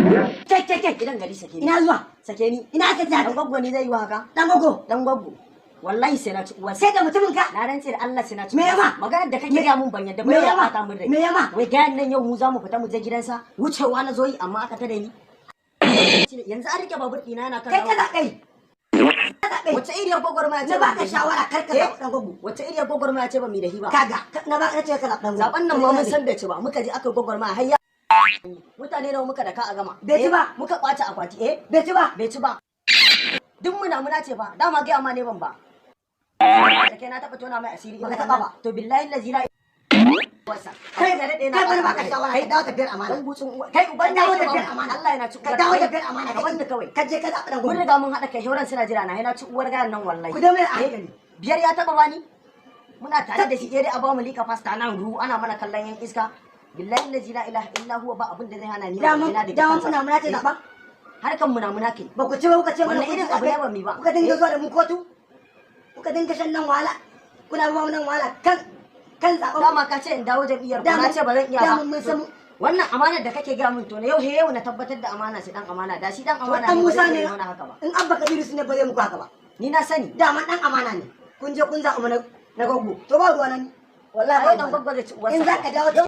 Ke, ke, ke. Gidan gari, sake ni. Ina zuwa? Sake ni. Ina aka Dan ji? gwaggo ni zai yi wa haka? Dan gogo. Dan gwaggo. Wallahi sai na ci uwarsa. Sai da mutumin ka. Na rantse da Allah sai na ci Me uwarsa. yama? Maganar da kake gaya mun ban yadda ba, Me yau ya yama? ɓata min rai. Me yama? Wai gayan nan yau mu za mu fita mu je gidansa. Wucewa na zo yi amma aka tare ni. Yanzu an rike babur ɗina yana kan Kai ka rawa. zaɓe. Ka zaɓe. Wace iriyar gwagwarmaya ce Na ba baka mu da shi? shawara kar ka Eh? zaɓi dan gogo. Wace iriyar gwagwarmaya ce ba mu da shi ba? Kaga, na baka, ce ka zaɓi dan gogo. Zaben nan ma mun san bai ci ba, muka je aka gwagwarmaya har ya mutane nawa muka da ka a gama. Bai ci Eh, ba. Muka kwace akwati, eh? Bai ci ba. Bai ci ba. Duk muna muna ce fa, dama gaya ma ne ban ba. Da kai na taɓa tona mai asiri Baka irin taɓa wannan. ba. To billahi lazi la wasa. Kai da daɗe na Kai bani ɓata baka mai. shawara Kai ka dawo tafiyar amana. dan gutsun uwa. Kai uban Ka dawo da tafiyar amana. Allah yana ci Ka uwar. dawo Kai, tafiyar amana. Ka bani kawai. Ka je ka zaɓi dan Mun gogo. riga mun haɗa kai, shauran suna jira na, na ci uwar gayan nan wallahi. Ku dai mai a hankali. Biyar ya taɓa bani. Muna tare da shi dai a ba mu lika fasta nan ru ana mana kallon yan iska. Billahi lazi la ilaha illa huwa, ba abin da zai hana ni Daman na da daman muna muna ce zaɓa. Harkan muna muna ke. Ba ku ci ba, kuka ce mana Wannan kun irin ci abu zaɓe. ne ba mu yi ba. Kuka dinga Eh? zuwa da mu kotu. Kuka dinga shan nan wahala. Kuna ba mu nan wahala kan zaɓen. Dama ka ce in dawo jam'iyyar ku, na ce ba zan iya ba. Daman mun san Wannan amanar da kake gaya min, to na yau he yau na tabbatar da amana sai dan amana, da shi dan amana Dan ne ba Musa zai ne. iya mana haka ba. In Abba Kabiru su ne, ba zai muku haka ba. Ni na sani. Daman dan amana ne. Kun je kun zaɓi na gogo. To ba ruwa nan. Wallahi Ai ba dan ruwa. gwaggo zai ci uwarsa. In za ka dawo.